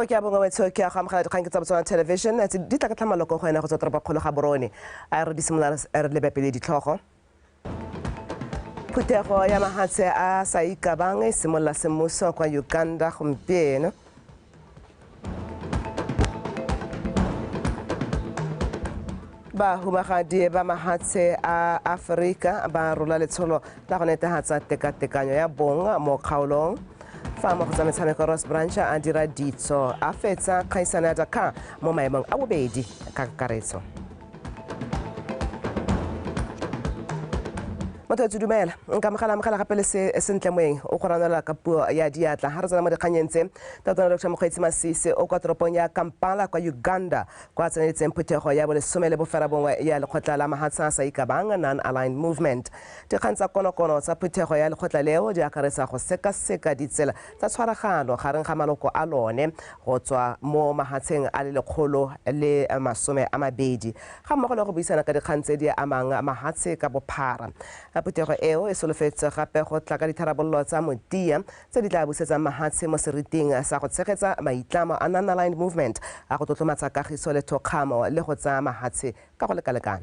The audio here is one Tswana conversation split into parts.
Ke a bongwe wetsho ke a go amogela dikgang ke tsa Botswana Television tse di tla ka tlhamaloko go ena go tswa toropokgolo ga Borone. A re di simolola re lebe pele ditlhogo. Phuthego ya mahatshe a sa ikabang e simolola semmuso kwa Uganda gompieno. Bahumagadi ba mahatshe a Aforika ba rola letsholo la go netefatsa tekatekanyo ya bong mo kgaolong. Fa mo go tsa metshameko Ross Branch a dira ditso a fetsa kgaisano ya Dakar mo maemong a bobedi ka kakaretso. Motho a dumela nka mogala amogela gape le sentle moeng o go ranola ka puo ya diatla. Ha re tsena mo dikganyeng tse, Tautona Dr Mokgweetsi Masisi o kwa toropong ya Kampala kwa Uganda kwa tseneletseng phuthego ya bolesome le boferabongwe ya lekgotla la mahatshe a sa ikabang Non-Aligned Movement. Dikgang tsa konokono tsa phuthego ya lekgotla leo di akaretsa go sekaseka ditsela tsa tshwaragano gareng ga maloko a lone go tswa mo mahatsheng a le 120 ga mmogo le go buisana ka dikgang tse di amang mahatshe ka bophara. Phuthego eo e solofetse gape go tla ka ditharabololo tsa motia tse di tla busetsang mahatshe mo seriting sa go tshegetsa maitlamo a Non-Aligned Movement a go tlotlomatsa kagiso le thokgamo le go tsaya mahatshe ka go lekalekana.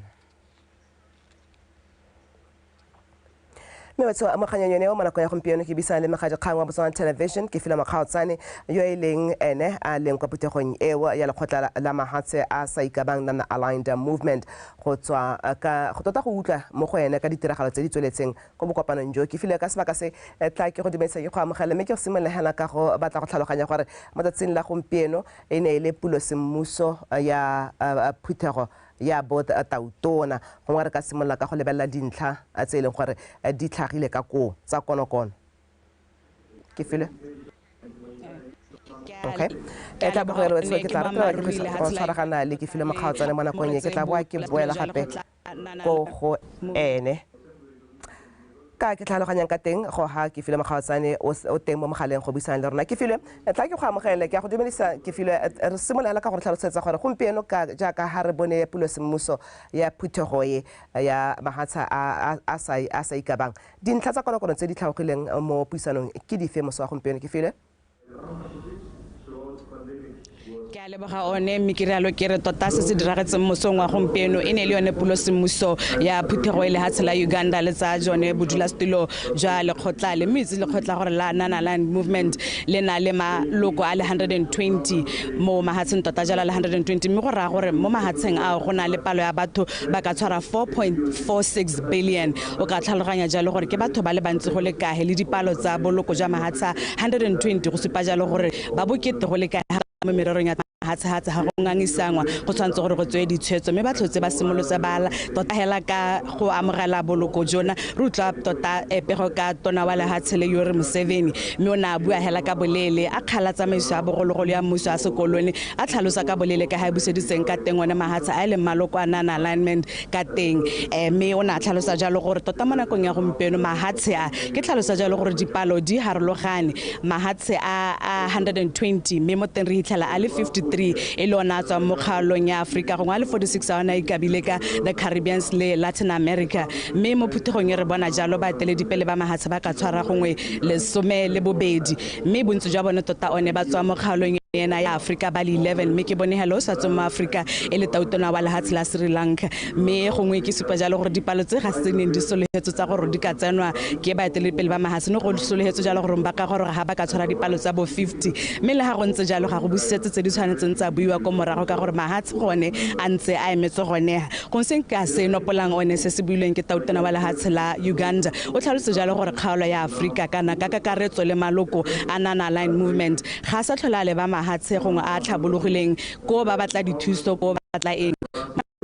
Mme batho mo kganyeng yone eo mo nako ya gompieno ke buisana le mogadikgang wa Botswana Television ke Fila Mokgaotsane yo e leng ene a leng kwa phuthegong eo ya lekgotla la mahatshe a sa ikabang Non-Aligned Movement go tswa ka go tota go utlwa mo go ene ka ditiragalo tse di tsweletseng ko bokopanong jo. Ke file ka sebaka se tla ke go dumedisa ke go amogela mme ke go simolola ka go batla go tlhaloganya gore mo tsatsing la gompieno e ne e le pulo semmuso ya phuthego ya bo Tautona. Gongwe re ka simolola ka go lebelela dintlha tse e leng gore di tlhagile ka koo tsa konokono. Ke file. Okay. E tla bogelo wetsho ke tla ratela ke go tshwaragana le ke file Mokgaotsane mo nakong e ke tla boa ke boela gape ko go ene. Ka ke tlhaloganyang ka teng go ha ke file Mokgaotsane o teng mo mogaleng go buisana le rona. Ke file tla ke go amogele ke a go dumedisa. Ke file re simolola ka go tlhalosetsa gore gompieno ka jaaka ha re bone pulo semmuso ya phuthego e ya mahatsha a sa ikabang, dintlha tsa konokono tse di tlhagogileng mo puisanong ke dife moso wa gompieno? Ke file. Ke a leboga one mme ke rialo ke re tota se se diragetseng mosong wa gompieno e ne le yone pulo semmuso ya phuthego e lehatshe la Uganda le tsa jone bodulasetulo jwa lekgotla le mme itse lekgotla gore la Non-Aligned Movement le na le maloko a le 120 mo mahatsheng tota jalo le 120 mme go raya gore mo mahatsheng ao go na le palo ya batho ba ka tshwara 4.46 billion. O ka tlhaloganya jalo gore ke batho ba le bantsi go le kae le dipalo tsa boloko jwa mahatsha 120 go supa jalo gore ba bokete go le kae mo mererong ya hatshe ga go ngangisangwa go tshwanetse gore go tswe ditshwetso mme ba tlhotse ba simolotse ba tota hela ka go amogela boloko jona. Re utlwa tota pego ka tona wa lehatshe le Yoweri Museveni mme o ne a bua hela ka bolele a kgala tsamaiso ya bogologolo ya mmuso ya sekolone a tlhalosa ka bolele ka ga e buseditseng ka teng one mahatshe a e leng maloko a Non-Alignment ka teng mme o ne a tlhalosa jalo gore tota mo nakong ya gompieno mahatshe a ke tlhalosa jalo gore dipalo di harologane mahatshe a 120 mme mo teng re hitlhela a le 53 e le ona a tswang mo kgaolong ya Afrika gongwe a le 46 a ona a ikabile ka the Caribbeans le Latin America. Mme mo phuthegong e re bona jalo baeteledipele ba mahatshe ba ka tshwara gongwe 12 mme bontsi jwa bone tota one ba tswa mo kgaolong ena ya Afrika ba le 11 mme ke bone hello sa tswang mo Afrika e le tautona wa lehatshe la Sri Lanka. Mme gongwe ke supa jalo gore dipalo tse ga se neng di solofetse tsa gore di ka tsenwa ke baeteledipele ba mahatshe ne go solofetse jalo gore ba ka gore ga ba ka tshwara dipalo tsa bo 50 mme le ga go ntse jalo ga go busetse tse di tshwanetseng tsa buiwa ko morago ka gore mahatshe gone a ntse a emetse gone. Gongwe se nka se nopolang one se se builweng ke tautona wa lehatshe la Uganda o tlhalose jalo gore kgaolo ya Afrika kana ka kakaretso le maloko a Non-Aligned Movement ga sa tlhola a leba mahatshe gongwe a tlhabologileng ko ba batla dithuso ko ba batla eng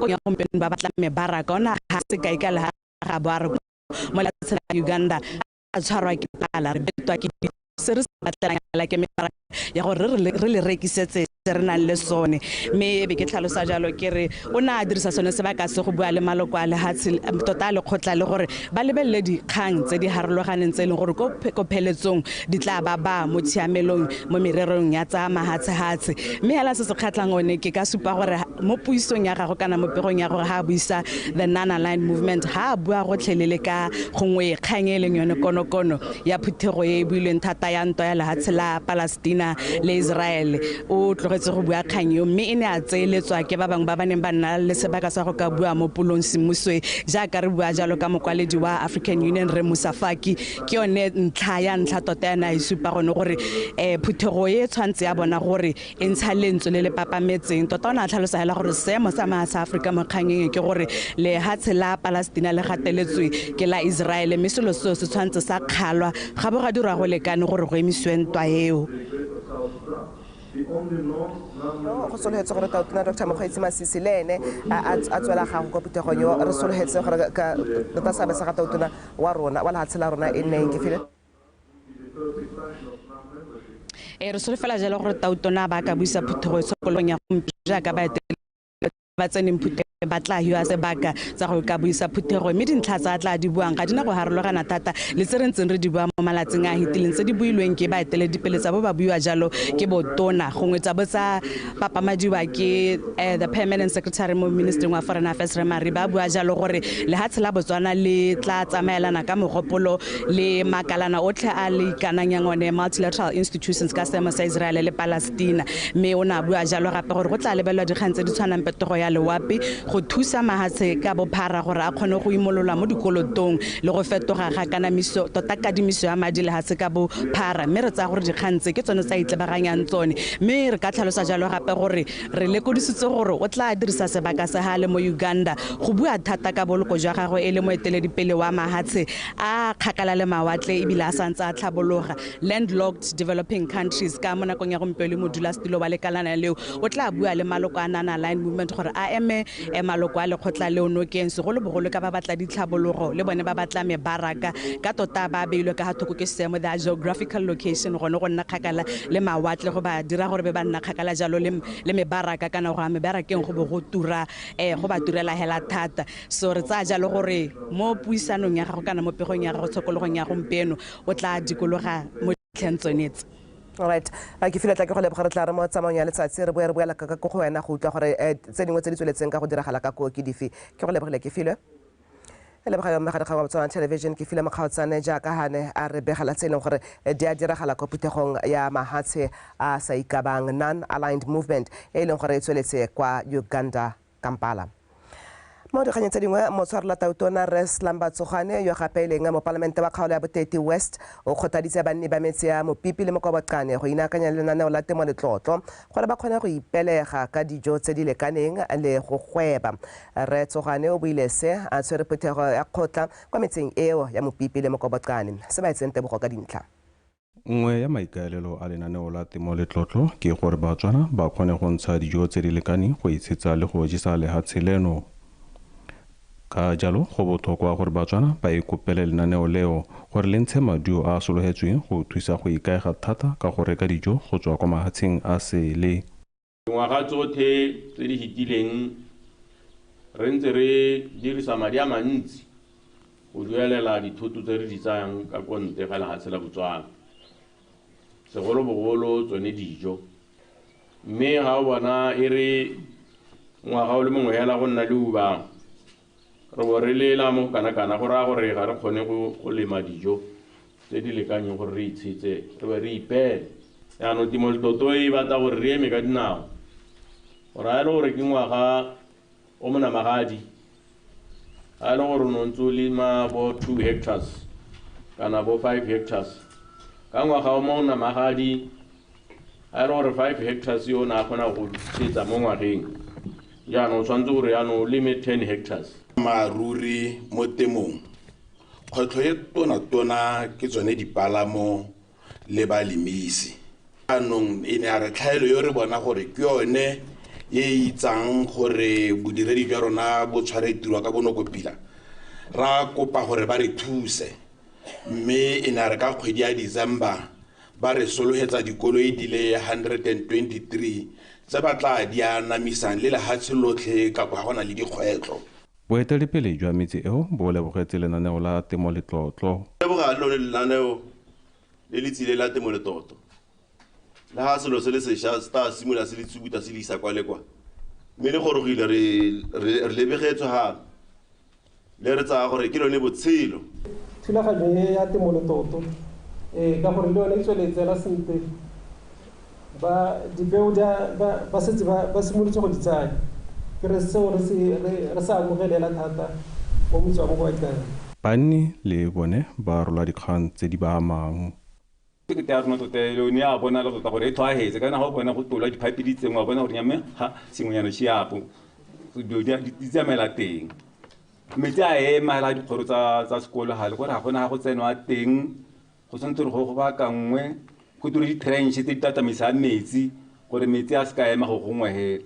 ya gompieno ba batla mebaraka ona ga sekai ka le ga bo a re mo lefatsheng la Uganda a tshwarwa ke tlala re betwa ke se re se batlang ke mebaraka ya gore re le rekisetse se re nang le sone. Mme be ke tlhalosa jalo ke re o ne a dirisa sone sebaka se go bua le maloko a lehatshe tota a lekgotla le gore ba lebelele dikgang tse di harologaneng tse e leng gore ko pheletsong di tla ba ba mo tshiamelong mo mererong ya tsa mahatshehatshe. Mme hela se se kgatlhang one ke ka supa gore Mo puisong ya gago kana mo pegong ya gore ha a buisa the Non-Aligned Movement, ha a bua gotlhelele ka gongwe kgang e leng yone konokono ya phuthego e e builweng thata ya ntwa ya lehatshe la Palestina le Israel, o tlogetse go bua kgang eo, mme e ne a tseeletswa ke ba bangwe ba ba neng ba nna le sebaka sa go ka bua mo pulong semmuso. Jaaka re bua jalo ka mokwaledi wa African Union, re Moussa Faki, ke yone ntlha ya ntlha tota yana e supa gone gore phuthego e tshwanetse ya bona gore e ntsha lentswe le le papametseng tota. O ne a tlhalosa hela gore seemo sa mahatshe a Aforika mo kgangeng ke gore lehatshe la Palestina le gateletswe ke la Israele, mme selo seo se tshwanetse sa kgalwa ga bo ga dirwa go lekane gore go emisiwe ntwa eo. Go sologetse gore Tautona Dr Mokgweetsi Masisi le ene a tswela gago kwa phuthegong yo. Re sologetse gore ka tota seabe sa ga Tautona wa rona wa lehatshe la rona e nneng ke file. E re solofela jalo gore Tautona ba ka buisa phuthego e tshokolong ya gompieno, jaaka baeteledipele ba tseneng phuthego ba tla hiwa sebaka tsa go ka buisa phuthego, mme dintlha tsa tla di buang ga di na go harologana thata le tse re ntseng re di bua mo malatsing a hitileng, tse di builweng ke baeteledipele tsa bo ba buiwa jalo ke botona, gongwe tsa bo tsa papamadiwa ke the permanent secretary mo ministering wa foreign affairs, re Mari. Ba bua jalo gore lehatshe la Botswana le tla tsamaelana ka mogopolo le makalana otlhe a le ikananyang one, multilateral institutions, ka seemo sa Israel le Palestina. Mme o ne a bua jalo gape gore go tla lebelelwa dikgang tse di tshwanang phetogo ya loapi, go thusa mahatshe ka bophara gore a kgone go imolola mo dikolotong, le go fetoga ga kanamiso tota kadimiso ya madi lehatshe ka bophara. Mme re tsaya gore dikgang tse ke tsone tsa itlebaganyang tsone, mme re ka tlhalosa jalo gape gore re lekodisitse gore o tla dirisa sebaka sa gale mo Uganda go bua thata ka boloko jwa gagwe e le moeteledipele wa mahatshe a kgakala le mawatle ebile a santse a tlhabologa, landlocked developing countries. Ka mo nakong ya gompieno le modulasetulo wa lekalana leo, o tla bua le maloko a Non-Aligned Movement gore a eme maloko a lekgotla leo nokeng, segolobogolo ka ba batla ditlhabologo le bone ba batla mebaraka, ka tota ba beilwe ka ga thoko ke seemo, the geographical location, gone go nna kgakala le mawatle go ba dira gore be ba nna kgakala jalo le mebaraka, kana go ya mebarakeng go bo go tura, go ba turela hela thata. So re tsaya jalo gore mo puisanong ya gago kana mo pegong ya gago tshokologong ya gompieno o tla dikologa mo ditlheng tsonetse. Alright, ke file tla ke go leboga. Re tla re mo tsamaong ya letsatsi re boe re boela ka ko go wena go utlwa gore tse dingwe tse di tsweletseng ka go diragala ka koo ke dife. Ke go lebogile, ke filwe e leboga yo mmegadikgang wa Botswana Television, ke file Mokgaotsane, jaaka gane a re begela tse e leng gore di a diragala kwa phuthegong ya mahatshe a sa ikabang, Non Aligned Movement, e e leng gore e tsweletse kwa Uganda, Kampala. Mo dikganyeng tse dingwe, motshwarela Tautona Re Slumber Tsogwane, yo gape e leng mopalamente wa kgaolo ya Boteti West, o kgothaditse banni ba metse ya Mopipi le Mokobocane go inaakanya le lenaneo la Temo Letlotlo gore ba kgone go ipelega ka dijo tse di lekaneng le go gweba. Re Tsogwane o buile se a tshwere phuthego ya kgotla kwa metseng eo ya Mopipi le Mokobocane. Se ba etseng tebogo ka dintlha. Nngwe ya maikaelelo a lenaneo la Temo Letlotlo ke gore Batswana ba kgone go ntsha dijo tse di lekaneng go itshetsa le go jesa lehatshe leno. Ka jalo go botlhokwa gore Batswana ba ikopele lenaneo leo gore le ntshe maduo a a sologetsweng go thusa go ikaega thata ka go reka dijo go tswa kwa mahatsheng a sele. Dingwaga tsotlhe tse di fetileng re ntse re dirisa madi a mantsi go duelela dithoto tse re di tsayang ka ko ntle ga lehatshe la Botswana, segolobogolo tsone dijo. Mme ga o bona e re ngwaga o le mongwe hela go nna leuba, re bo re lela mo kana-kana, go raya gore ga re kgone go lema dijo tse di lekanyeng gore re itshetse re be re ipeele. Jaanong Temo Letlotlo e batla gore re eme ka dinao, gore ga e le gore ke ngwaga o monamagadi, ga e le gore o ne ntse o lema bo 2 hectares kana bo 5 hectares, ka ngwaga o mo namagadi, ga e le gore 5 hectares yo o ne a kgona go tshetsa mo ngwageng, jaanong o tshwanetse gore jaanong o leme 10 hectares. Maruri mo temong, kgwetlho e tona-tona ke tsone dipalamo le balemisi. Anong e ne a re tlhaelo yo re bona gore ke yone e e itsang gore bodiredi jwa rona bo tshware tiro ka bonako pila, ra kopa gore ba re thuse, mme e ne a re ka kgwedi ya December ba re sologetsa dikoloi di le 123 tse ba tla di anamisang le lehatshe lotlhe ka kwa ga go na le dikgwetlho. Boeteledipele jwa metse eo bo lebogetse lenaneo la Temo Letlotlo. Leboga lone lenaneo le le tsile la Temo Letlotlo, le ga selo se le sešwa se tla simolola se le tsubuta se le isa kwa le kwa. Mme le gorogile re lebegetswe gape le re tsaya gore ke lone botshelo. Thulaganyo e ya Temo Letlotlo ka gore le yone e tsweletsela sentle, ba dipeo ba setse ba simolotse go di tsaya, ke re seo re se amogelela thata mo motse wa Mokoatlane. Banni le bone ba rola dikgang tse di ba amang. Ke ya rona tota le ne a bona le tota gore e tlhwaetse kana ga o bona go tolwa diphaepe di tsenngwa, bona gore mme ga sengwenyana se yapo dilo di tsamaela teng. Metsi a ema hela dikgoro tsa sekolo gale gore ga gona ga go tsenwa teng, go tshwanetse gore go baakangwe, go dire di-trench tse di tatameisang metsi gore metsi a se ka ema go gongwe hela.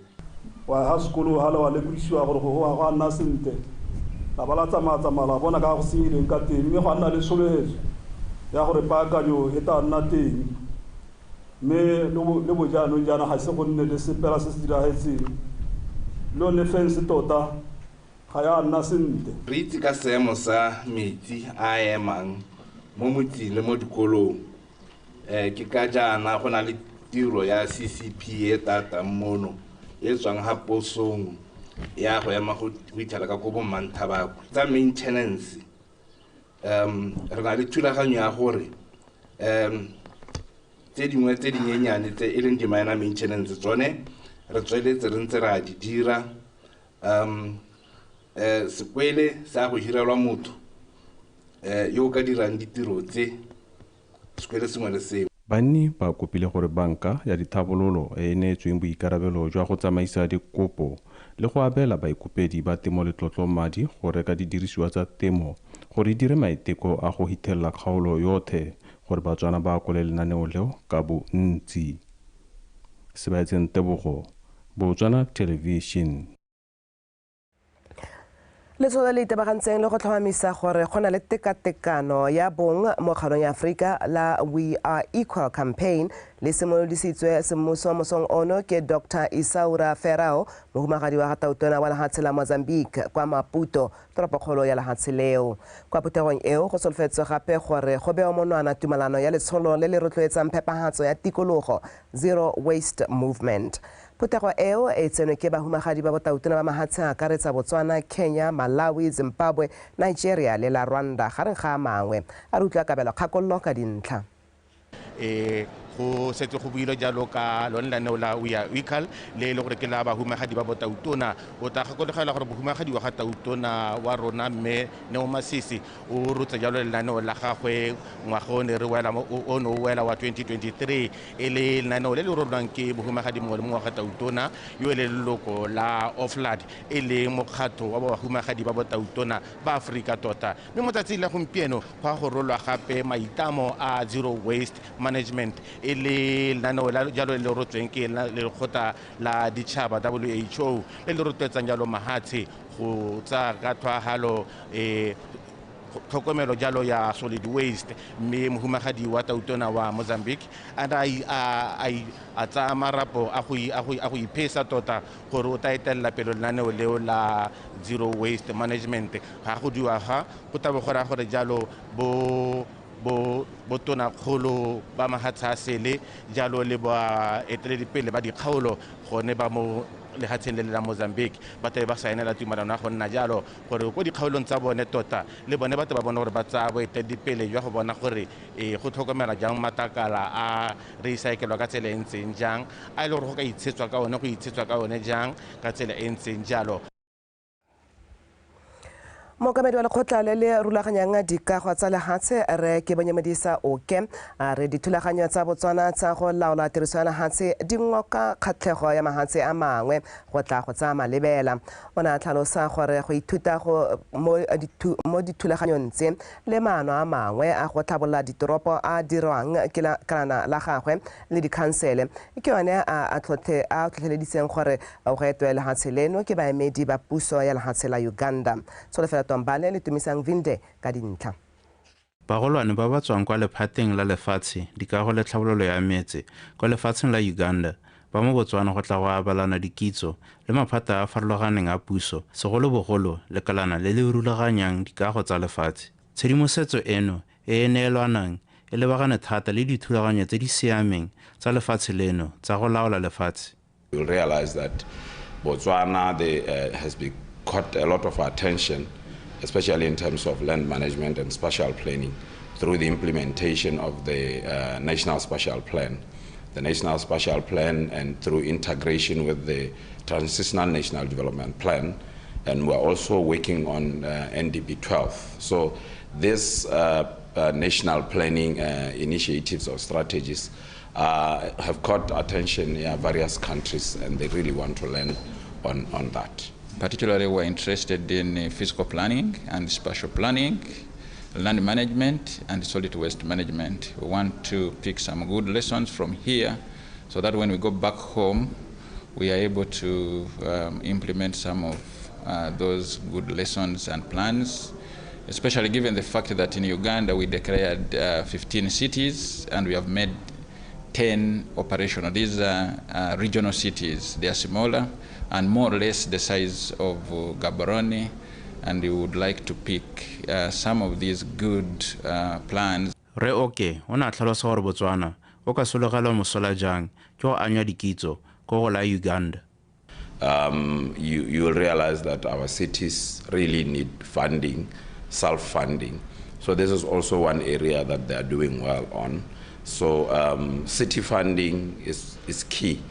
Wa ga sekolo ga le wa lekodisiwa gore go a nna sentle, la ba la tsamaya-tsamaya la bona ka go senyegileng ka teng, mme go a nna le tsholofetso ya gore paakanyo e tla nna teng, mme le bojaanong jaana ga se go nne le sepela se se diragetseng, le yone fence tota ga ya nna sentle. Re itse ka seemo sa metsi a emang mo motseng le mo dikolong, ke ka jaana go na le tiro ya CCP e tatang mono e tswang ga posong ya go ema go itlhela ka ko bo Mmanthabakwe. Tsa maintenance re na le thulaganyo ya gore tse dingwe tse dinyenyane tse e leng di-minor maintenance tsone re tsweletse re ntse re a di dira. Sekwele sa go hirelwa motho yo o ka dirang ditiro tse, sekwele sengwe le sengwe. Banni ba kopile gore banka ya dithabololo e e neetsweng boikarabelo jwa go tsamaisa dikopo le go abela baikopedi ba Temo Letlotlo madi go reka didirisiwa tsa temo gore e dire maiteko a go hithelela kgaolo yotlhe gore Batswana ba akole lenaneo leo ka bontsi. Sebaetseng Tebogo, Botswana Television. Letsholo le itebagantseng le go tlhomamisa gore go na le tekatekano ya bong mo kgaolong ya Aforika la We Are Equal campaign le simolodisitswe semmuso mosong ono ke Dr Isaura Ferrao, mohumagadi wa ga tautona wa lehatshe la Mozambique kwa Maputo, toropokgolo ya lehatshe leo. Kwa phuthegong eo go solofetswe gape gore go bewa monwana tumalano ya letsholo le le rotloetsang phepahatso ya tikologo, Zero Waste Movement. Phuthego eo e tsenwe ke bahumagadi ba botautona ba mahatshe a akaretsa Botswana, Kenya, Malawi, Zimbabwe, Nigeria le la Rwanda gareng ga a mangwe. A re utlwa kabelo kgakololo ka dintlha. Go setse go builwe jalo ka lone lenaneo la We Are Equal le e le gore ke la bahumagadi ba botautona. O tla gakologelwa gore mohumagadi wa ga tautona wa rona mme Neo Masisi o rotse jalo lenaneo la gagwe ngwaga o ne re wela o ne o wela wa 2023, e le lenaneo le le rolwang ke mohumagadi mongwe le mongwe wa ga tautona yo e le leloko la OFLAD, e leng mokgatho wa bahumagadi ba botautona ba Aforika tota. Mme mo tsatsing la gompieno go a go rolwa gape maitlamo a Zero Waste Management, e le lenaneo la jalo le rotsweng ke lekgotla la ditšhaba WHO le le rotloetsang jalo mahatshe go tsaya ka tlhwaagalo tlhokomelo jalo ya solid waste. Mme mohumagadi wa tautona wa Mozambique a tsaya marapo a go iphesa tota gore o tla etelela pele lenaneo leo la Zero Waste Management. Ga go diwa ga go tla bo go raya gore jalo bo tonakgolo ba mahatshe a sele jalo le ba eteledipele ba dikgaolo gone ba mo lehatsheng le le la Mozambique ba tlabe ba saenela tumalano ya go nna jalo gore ko dikgaolong tsa bone tota le bone ba tla ba bona gore ba tsaya boeteledipele jwa go bona gore go tlhokomela jang matlakala a recyclwa ka tsela e ntseng jang, a e le gore go ka itshetswa ka one go itshetswa ka one jang ka tsela e ntseng jalo. Mookamedi wa lekgotla le le rulaganyang dikago tsa lehatshe re ke Bonyemedisa Oke a re dithulaganyo tsa Botswana tsa go laola tiriso ya lehatshe di ngoka kgatlhego ya mahatshe a mangwe go tla go tsaya malebela. O ne a tlhalosa gore go ithuta mo dithulaganyong tse le maano a mangwe a go tlhabolola ditoropo a dirwang ke lekalana la gagwe le dikhansele ke yone a tlhotlheleditseng gore go etwe lehatshe leno ke baemedi ba puso ya lehatshe la Uganda. Tsholofelo Tombale le Tumisang Vinde ka dintlha. Bagolwane ba ba tswang kwa lephateng la lefatshe, dikago le tlhabololo ya metse kwa lefatsheng la Uganda ba mo Botswana go tla go abalana dikitso le maphata a farologaneng a puso, segolobogolo lekalana le le rulaganyang dikago tsa lefatshe. Tshedimosetso eno e e neelwanang e lebagane thata le dithulaganyo tse di siameng tsa lefatshe leno tsa go laola lefatshe. You'll realize that Botswana has been caught a lot of attention, especially in terms of land management and spatial planning, through the implementation of the National Spatial Plan. The National Spatial Plan, and through integration with the Transitional National Development Plan, and we're also working on NDP 12. So this national planning initiatives or strategies have caught attention in various countries, and they really want to learn on that. Particularly, we're interested in physical planning and spatial planning, land management and solid waste management. We want to pick some good lessons from here so that when we go back home, we are able to implement some of those good lessons and plans, especially given the fact that in Uganda we declared 15 cities and we have made 10 operational. These are regional cities. They are smaller and more or less the size of Gaborone, and we would like to pick some of these good plans. Re Oke o ne a tlhalosa gore Botswana o ka sologelwa mosola jang ke go anywa dikitso ko go la Uganda. You will realize that our cities really need funding, self-funding. So this is also one area that they are doing well on. So city funding is key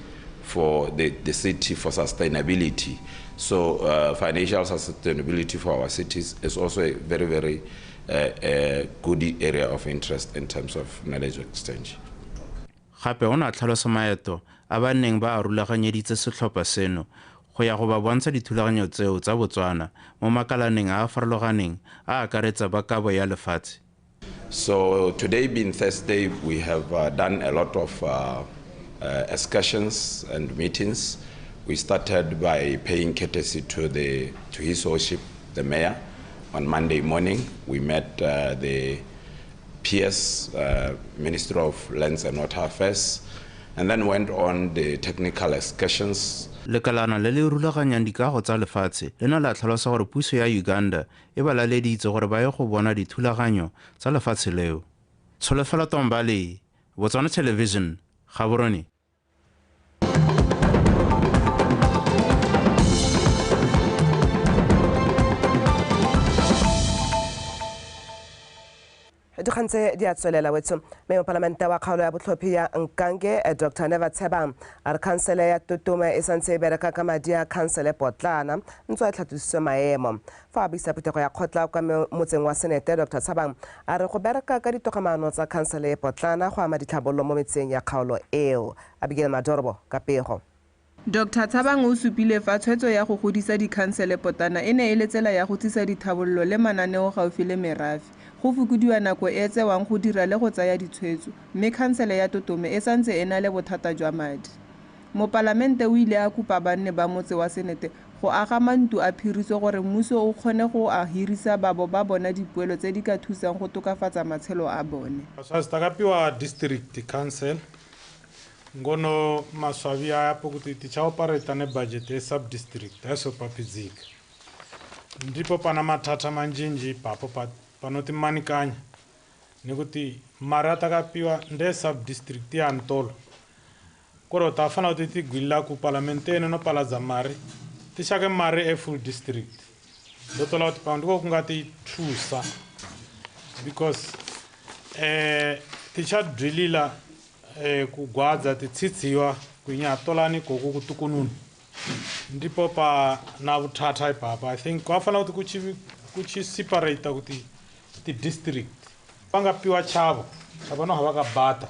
for the city for sustainability. So financial sustainability for our cities is also a very, very good area of interest in terms of knowledge exchange. Gape o ne a tlhalosa maeto a ba neng ba a rulaganyeditse setlhopha seno go ya go ba bontsha dithulaganyo tseo tsa Botswana mo makalaneng a a farologaneng a akaretsa ba kabo ya lefatshe. So today being Thursday, we have done a lot of excursions and meetings. We started by paying courtesy to His Worship, the Mayor. On Monday morning, we met the PS, Minister of Lands and Water Affairs, and then went on the technical excursions. Lekalana le le rulaganyang dikago tsa lefatshe le ne la tlhalosa gore puso ya Uganda e ba laleditse gore ba ye go bona dithulaganyo tsa lefatshe leo. Tsholofelo Tombale, Botswana Television, Gaborone. Dikgang tse di a tswelela wetso mme mopalamente wa kgaolo ya botlhophi ya Nkange Dr Never Tshebang a re khansele ya Totome e santse e bereka ka madi a khansele potlana ntse a tlhatlositswe maemo. Fa a buisa phuthego ya kgotla kwa motseng wa Senete, Dr Tshabang a re go bereka ka ditogamaano tsa khansele e potlana go ama ditlhabololo mo metseng ya kgaolo eo. Abigail Madorobo ka pego. Dr Tshabang o supile fa tshwetso ya go godisa dikhansele potlana e ne e le tsela ya go tsisa dithabololo le mananeo gaufi le merafe, go fokodiwa nako e tsewang go dira le go tsaya ditshwetso, mme khansele ya Totome e santse e na le bothata jwa madi. Mopalamente o ile a kopa banne ba motse wa Senete go aga mantlo a phiriso gore mmuso o kgone go a hirisa babo ba bona dipoelo tse di ka thusang go tokafatsa matshelo a bone. Takapiwa district council ngono maswabi apo kuti tichaoperate ne budget e sub district asopapidzika ndipo pana mathatha manjinji ipapo panoti manikanya nekuti mari atakapiwa nde sub district ya Ntolo koro tafana kuti tigwila ku parliament ene no paladza mari tishake mari e full district ndotola kuti pano ndiko kungati thusa because tichadwilila kugwadza titsitsiwa kuinyatolani koku kutukununu ndipo pa na vuthatha ipapa. I think kwafana kuti kuchi separate kuti ti district pangapiwa chavo chavano havakabata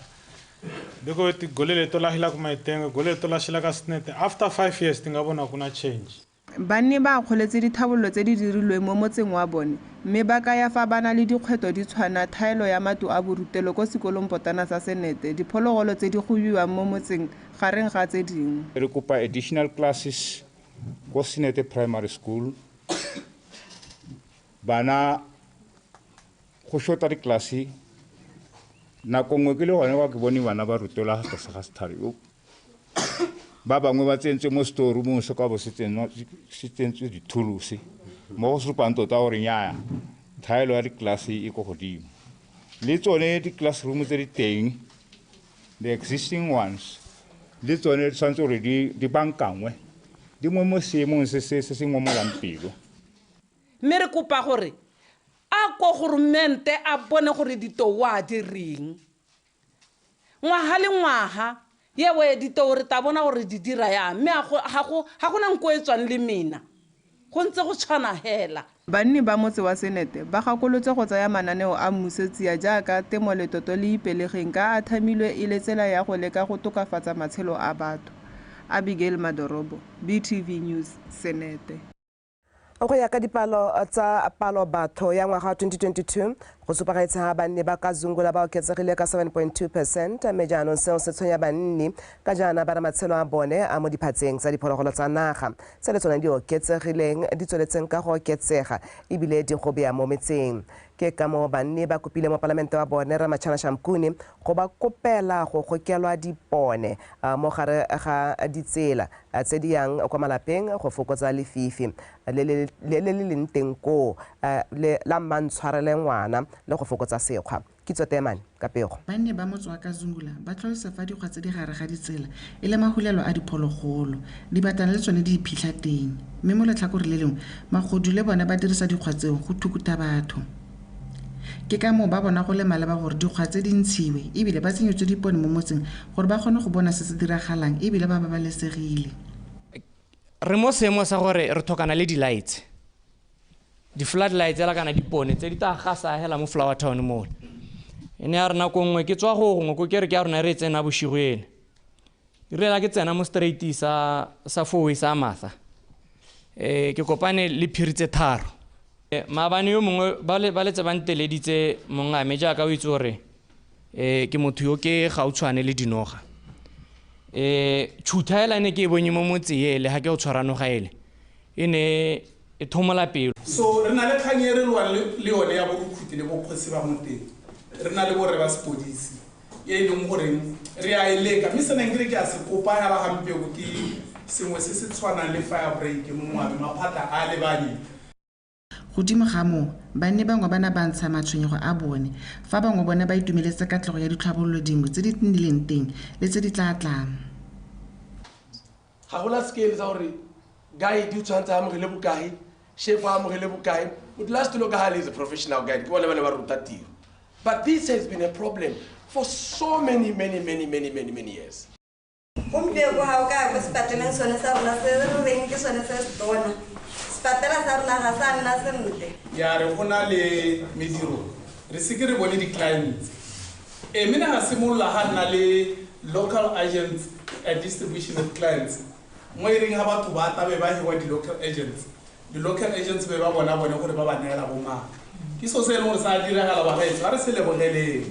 ndiko tigolele to lahila kumaitengo golele to lashila ka Senete after 5 years tingavona kuna change. Banni ba akgoletse dithabololo tse di dirilweng mo motseng wa bone mme ba kaya fa ba na le dikgwetlho di tshwana thaelo ya matlo a borutelo ko sekolong potlana sa Senete, diphologolo tse di gobiwang mo motseng gareng ga tse dingwe. Re kopa additional classes ko Senete Primary School. Bana go shota diklase nako nngwe ke le gone kwa ke bone bana ba rutelwa tlase ga setlhare ba bangwe ba tsentswe mo storeroomong se ka bo se tsentswe dithulusi mo go supang tota gore nyaa thaelo ya diklase e ko godimo. Le tsone di-classroom tse di teng, the existing ones, le tsone di tshwanetse gore di bankangwe Di mo seemong se se se ngomolang pelo. Mme re kopa gore a ko goromente a bone gore ditou a di reng. Ngwaga le ngwaga yewe ditou re ta bona gore di dira yang, mme ga gona nko e tswang le mena. Go ntse go tshwana hela. Banni ba motse wa Senete ba gakolotse go tsaya mananeo a mmuso tsia jaaka Temo Letoto le Ipelegeng ka a thamilwe e le tsela ya go leka go tokafatsa matshelo a batho. Abigail Madorobo, BTV News, Senete. Go ya ka dipalo tsa palo batho ya ngwaga 2022 go supagetse ha banni ba Kazungula ba oketsegile ka 7.2%, mme jaanong seo se tshwenya banni ka jaana ba re matshelo a bone a mo diphatseng tsa diphologolo tsa naga tse le tsone di oketsegileng di tsweletseng ka go oketsega ebile di go bea mo metseng. Ke ka moo banni ba kopile mopalamente wa bone Ramachana Shamkuni go ba kopela go gokelwa dipone mo gare ga ditsela tse di yang kwa malapeng go fokotsa lefifi le le leng teng koo la mmantshwarele ngwana le go fokotsa sekgwa. Kitso Temane ka pego. Banni ba motse wa Kazungula ba tlhalosa fa dikgwa tse di gare ga ditsela e le mahulelo a diphologolo, dibatana le tsone di iphitlha teng, mme mo letlhakore le lengwe magodu le bone ba dirisa dikgwa tseo go thukuta batho. Ke ka moo ba bona go le maleba gore dikgwa tse di ntshiwe ebile ba tsenyetswe dipone mo motseng gore ba kgone go bona se se diragalang ebile ba babalesegile. Re mo seemo sa gore re tlhokana le di-lights, di-floodlights ela kana dipone tse di tla gasa hela mo Flower Town mole. E ne ya re nako nngwe ke tswa go gongwe ko kere ke ya rona re e tsena bosigo ene. E rile ke tsena mo straight sa four sa Martha. Ke kopane le phiri tse tharo. Maabane yo mongwe ba letse ba nteleditse mongame jaaka o itse gore ke motho yo ke gautshwane le dinoga. Tšhutha hela ne ke e bonye mo motse ele ga ke o tshwara noga ele e ne e thomola pelo. So re na le kgang e re lwang le yone ya borukhuti le bokgosi ba mo teng. Re na le borre ba sepodisi e leng gore re a e leka, mme sena nkere ke a se kopa hela gampieno ke sengwe se se tshwanang le fire break mo moabe maphata a lebanyeng. Godimo ga moo, banni bangwe ba ne ba ntsha matshwenyego a bone, fa bangwe bone ba itumeletse katlego ya ditlhabololo dingwe tse di nnileng teng le tse di tla tlang. Ga gona scale sa gore guide o tshwanetse a amogele bokae, chef a amogele bokae. Modulasetulo ka gale is a professional guide, ke bone ba ne ba ruta tiro. But this has been a problem for so many, many, many, many, many, many years. Gompieno ga o ka ya ko sepatleleng sone sa rona se re reng ke sone se se tona. Sepatela sa rona ga sa nna sentle. Ya re go na le mediro, re se ke re bone di-clients. Mme ne ga simolola ga nna le local agents distribution of clients. Mo e reng ga batho ba tabe ba hiwa di-local agents. Di-local agents be ba bona bone gore ba ba neela bo mang. Ke seo se e leng gore sa diragala bagaetsho, ga re se lebogeleng.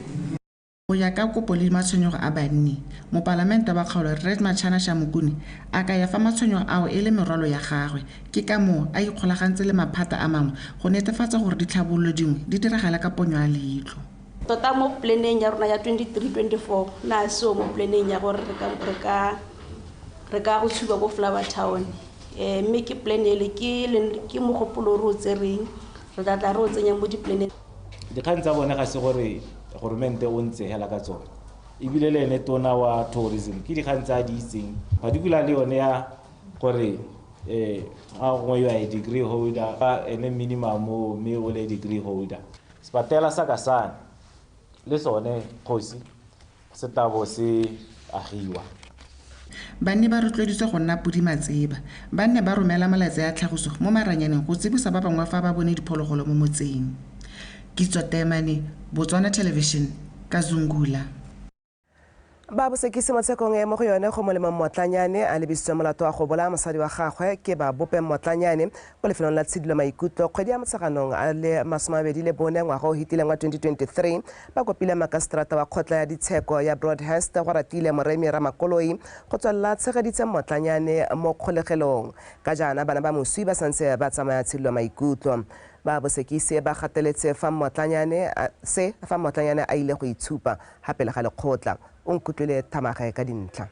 Go ya ka kopo le matshwenyego a banni, mopalamente wa kgaolo Rre Machana Shamukuni a kaya fa matshwenyego ao e le merwalo ya gagwe, ke ka moo a ikgolagantse le maphata a mangwe go netefatsa gore ditlhabololo dingwe di diragala ka ponyo ya leitlho. Tota mo planeng ya rona ya 23-24 na seo mo planeng ya gore re ka go tshuba ko Flower Town. Mme ke plan ele ke mogopolo re o tsereng, re tla tla re o tsenya mo diplaneng. Dikgang tsa bone ga se gore goromente o ntse hela ka tsone, ebile le ene tona wa tourism ke dikgang tse a di itseng, particularly yone ya gore ga gongwe you are a degree holder, ene minimum mme o le degree holder. Sepatela sa Kasane le sone kgosi se tabo se agiwa. Banni ba rotloeditswe go nna podi matseba. Ba nne ba romela molaetsa ya tlhagiso mo maranyaneng go tsebisa ba bangwe fa ba bone diphologolo mo motseng. Kitso Temane, Botswana Television, Kazungula. Ba bosekisi mo tshekong e mo go yone go Molemo Mmotlanyane a lebisitswe molato wa go bolaya mosadi wa gagwe ke ba bope Mmotlanyane ko lefelong la Tshidilo Maikutlo kgwedi ya Motsheganong a le 24 ngwaga o hitileng wa 2023. Ba kopile makaseterata wa kgotla ya ditsheko ya Broadhurst go ratile Moremi Ramakoloi go tswelela tshegeditse Mmotlanyane mo kgolegelong ka jaana bana ba moswi ba santse ba tsamaya Tshidilo Maikutlo. Ba bosekisi ba gateletse fa Mmotlanyane a ile go itshupa gape le ga lekgotla. O nkutlwile Thamagae ka dintlha.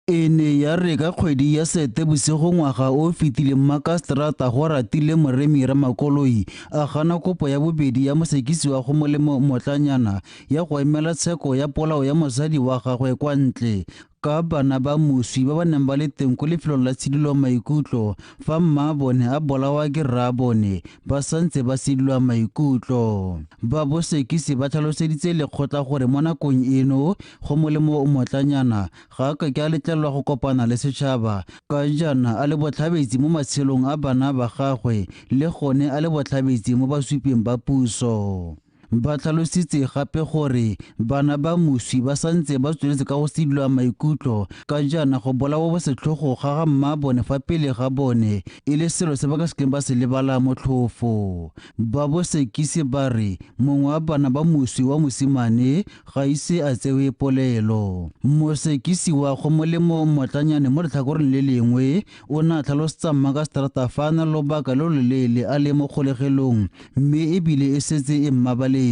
E ne ya re ka kgwedi ya Seetebosigo ngwaga o fetileng makaseterata go ratile Moremi Ramakoloi a gana kopo ya bobedi ya mosekisi wa go Molemo Mmotlanyana ya go emela tsheko ya polao ya mosadi wa gagwe kwa ntle. Ka bana ba moswi ba ba neng ba le teng ko lefelong la tshidilo maikutlo fa mma bone a bolawa ke rraabone ba santse ba sidilwa maikutlo. Ba bosekisi ba tlhaloseditse lekgotla gore mo nakong eno go molemo o motlanyana ga a ka ke a letlelelwa go kopana le setšhaba ka jaana a le botlhabetsi mo matshelong a bana ba gagwe le gone a le botlhabetsi mo basuping ba puso. Ba tlhalositse gape gore bana ba moswi ba santse ba tsweletse ka go sidilwa maikutlo ka jaana go bolawa bosetlhogo ga ga mma bone fa pele ga bone e le selo se ba ka sekeng ba se lebala motlhofo. Ba bosekisi ba re mongwe wa bana ba moswi wa mosimane ga ise a tsewe polelo. Mosekisi wa go molemo Mmotlanyane mo letlhakoreng le lengwe o ne a tlhalosetsa mmakaseterata fa a na lobaka lo loleele a le mo kgolegelong mme ebile e setse e mmabaletse.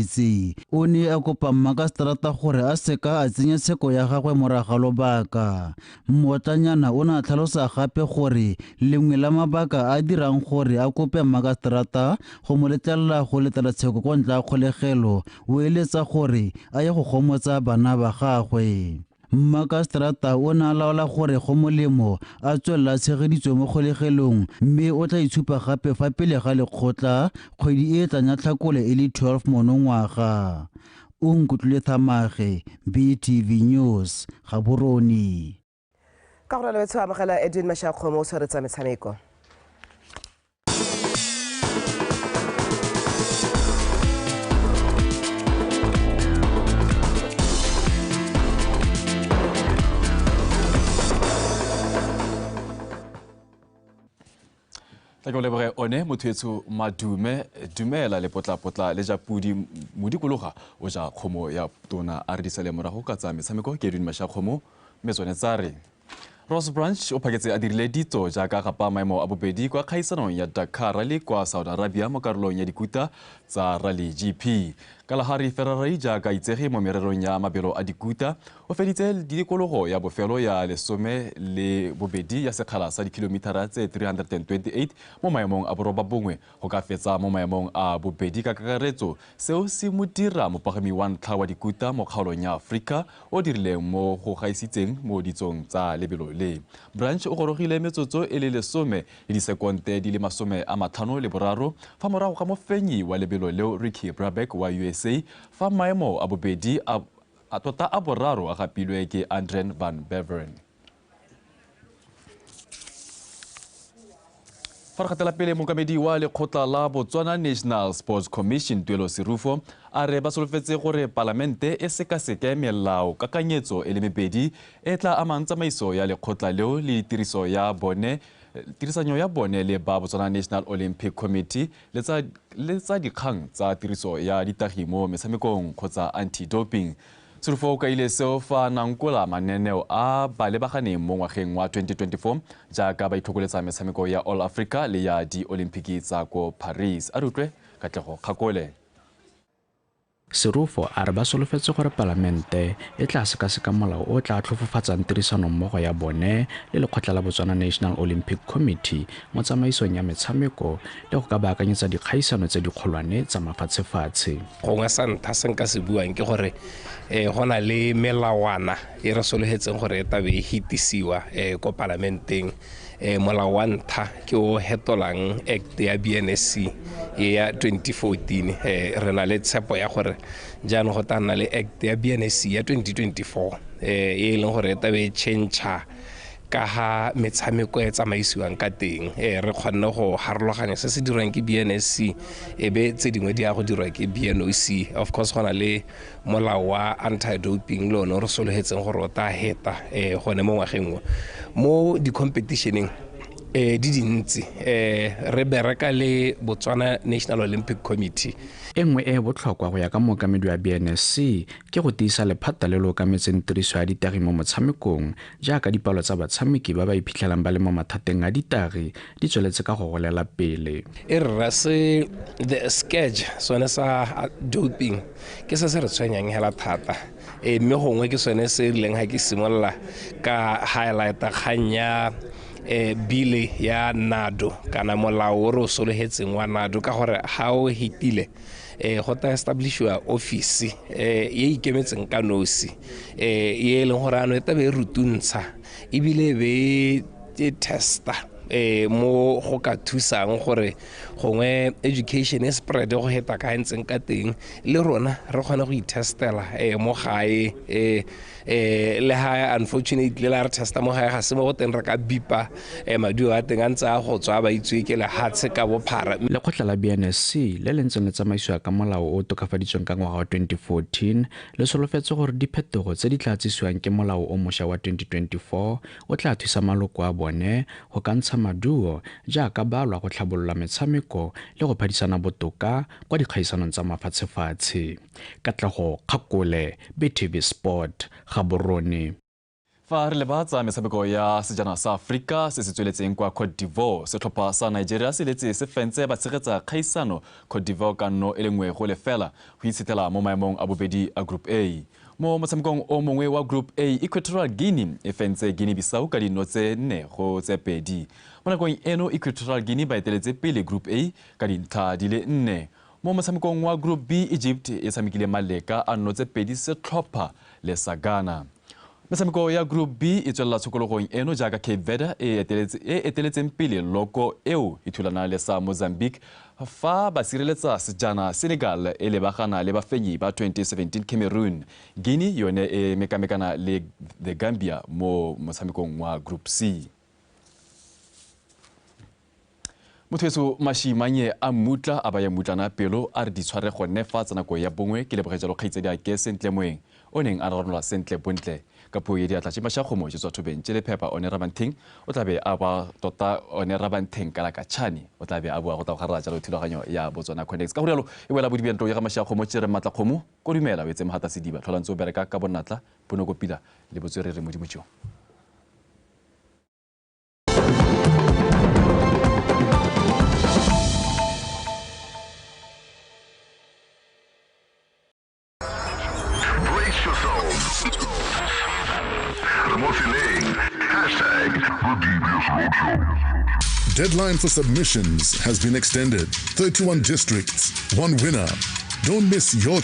O ne a kopa mmakaseterata gore a seka a tsenya tsheko ya gagwe morago ga lobaka. Mmotlanyana o ne a tlhalosa gape gore lengwe la mabaka a dirang gore a kope mmakaseterata go mo letlelela go letela tsheko kwa ntle ga kgolegelo o eletsa gore a ye go gomotsa bana ba gagwe. Mmakaseterata o ne a laola gore go molemo a tswelela a tshegeditswe mo kgolegelong mme o tla itshupa gape fa pele ga lekgotla kgwedi e tlang ya Tlhakole e le 12 monongwaga. O nkutlwile Thamage, BTV News, Gaborone. Ka go ralabetsho amogela Edwin Mashakgomo o tshwaretsa metshameko. Tla ke o leboge one motho etsho madume dumela le potlapotla le ja pudi modikologa o ja kgomo ya tona a re disale morago ka tsa metshameko ke Edwin Mashakgomo mme tsone tsa re Ross Branch o phaketse a dirile ditso jaaka gapa maemo a bobedi kwa kgaisanong ya Dakar Rally kwa Saudi Arabia mo karolong ya dikuta tsa Rally GP. Kalahari Ferrari jaaka itsege mo mererong ya mabelo a dikuta o feditse dikologo ya bofelo ya 12 ya sekgala sa dikilomitara tse 328 mo maemong a 9 go ka fetsa mo maemong a bobedi ka kakaretso. Seo se mo dira mopagami wa ntlha wa dikuta mo kgaolong ya Afrika o dirileng mo go gaisitseng mo ditsong tsa lebelo le. Branch o gorogile metsotso e le 10 le disekonte di le 53 fa morago ga mofenyi wa lebelo leo Ricky Brabeck wa USA fa maemo a bobedi a tota a boraro a gapilwe ke Andren van Beveren. Fa re gatela pele, mookamedi wa lekgotla la Botswana National Sports Commission Tuelo Serufo a re ba solofetse gore palamente e sekaseke melao kakanyetso e le mebedi e tla amang tsamaiso ya lekgotla leo le tiriso ya bone tirisanyo ya bone le ba Botswana National Olympic Committee le tsa dikgang tsa tiriso ya ditagi mo metshamekong kgotsa anti-doping. Serufo o kaile seo fa nankola mananeo a ba lebaganeng mo ngwageng wa 2024 jaaka ba itlhokoletsa metshameko ya All Africa le ya di-Olympic tsa ko Paris. A re utlwe Katlego Kgakole. Serufo a re ba solofetse gore palamente e tla sekaseka molao o tla tlhofofatsang tirisanommogo ya bone le lekgotla la Botswana National Olympic Committee mo tsamaisong ya metshameko le go ka baakanyetsa dikgaisano tse dikgolwane tsa mafatshefatshe. Gongwe sa ntlha se nka se buang ke gore go na le melawana e re solofetseng gore e tabe e hitisiwa ko palamenteng. Molao wa ntlha ke o hetolang Act ya BNSC ya 2014. Re na le tshepo ya gore jaanong go tla nna le Act ya BNSC ya 2024 e leng gore e tabe e change-a ka ga metshameko e tsamaisiwang ka teng. Re kgonne go harologanya se se dirwang ke BNSC e be tse dingwe di ya go dirwa ke BNOC. Of course go na le molao wa anti-doping le one o re solofetseng gore o tla heta gone mo ngwageng o. Mo di-competitioneng di dintsi re bereka le Botswana National Olympic Committee. E nngwe e botlhokwa go ya ka mookamedi wa BNSC ke go tiisa lephata le le okametseng tiriso ya ditagi mo motshamekong jaaka dipalo tsa batshameki ba ba iphitlhelang ba le mo mathateng a ditagi di tsweletse ka go golela pele. E rra se the scourge sone sa doping ke se se re tshwenyang hela thata. Mme gongwe ke sone se rileng ga ke simolola ka highlighta kgang ya bile ya NADO kana molao o re o solofetseng wa NADO ka gore ga o hitile Go tla establishiwa office e ikemetseng ka nosi, e leng gore ano e tlabe e rutuntsha ebile be e testa mo go ka thusang gore gongwe education e spread go heta ka ntseng ka teng, le rona re kgone go itestela mo gae. Le ha unfortunately la re testa mo gae ga se mo go teng re ka bipa maduo a teng a ntse a go tswa ba itswe ke lehatshe ka bophara. Lekgotla la BNSC le le ntseng le tsamaisiwa ka molao o tokafaditsweng ka ngwaga wa 2014 le solofetse gore diphetogo tse di tla tsisiwang ke molao o mošwa wa 2024 o tla thusa maloko a bone go ka ntsha maduo jaaka ba lwa go tlhabolola metshameko le go phadisana botoka kwa dikgaisanong tsa mafatshefatshe. Katlego Kgakole, BTV Sport, Gaborone. Fa re leba tsa metshameko ya sejana sa Aforika se se tsweletseng kwa Cote d'Ivoire, setlhopha sa Nigeria se letse se fentse ba tshegetsa kgaisano Cote d'Ivoire ka 0-1 go itshetlela mo maemong a bobedi a Group A. Mo motshamekong o mongwe wa Group A, Equatorial Guinea e fentse Guinea-Bissau ka 4-2. Mo nakong eno Equatorial Guinea ba eteletse pele Group A ka dintlha di le 4. Mo motshamekong wa Group B, Egypt e tshamekile maleka a 2 setlhopha le sa Ghana. Metshameko ya Group B e tswelela tshokologong eno jaaka Cape Verde e eteletseng pele loko eo e thulana le sa Mozambique fa ba sireletsa sejana Senegal e lebagana le bafenyi ba 2017 Cameroon. Guinea yone e mekamekana le the Gambia mo motshamekong wa Group C. Motho Mashimanye a mmutla a baya mmutlana pelo a re di tshware gone fa tsa nako ya bongwe. Ke leboge jalo kgaitsedi a ke Sentle Moeng o neng a ranola sentle bontle ka puo ye diatla tše Mashakgomo tše tswa thobeng tše lephepa one Rabantheng o tlabe a ba tota one Rabantheng ka la Katšhane o tlabe a bua go tla go garela jalo thulaganyo ya Botswana Connects. Ka go rialo e wela bodibentlo ya ga Mashakgomo tše re Matlakgomo ko dumela o etse mogata sediba tlhola ntse o bereka ka bonatla bonokopila le botswerere modimo tšeo. Deadline for submissions has been extended. 31 districts, 1 winner. Don't miss your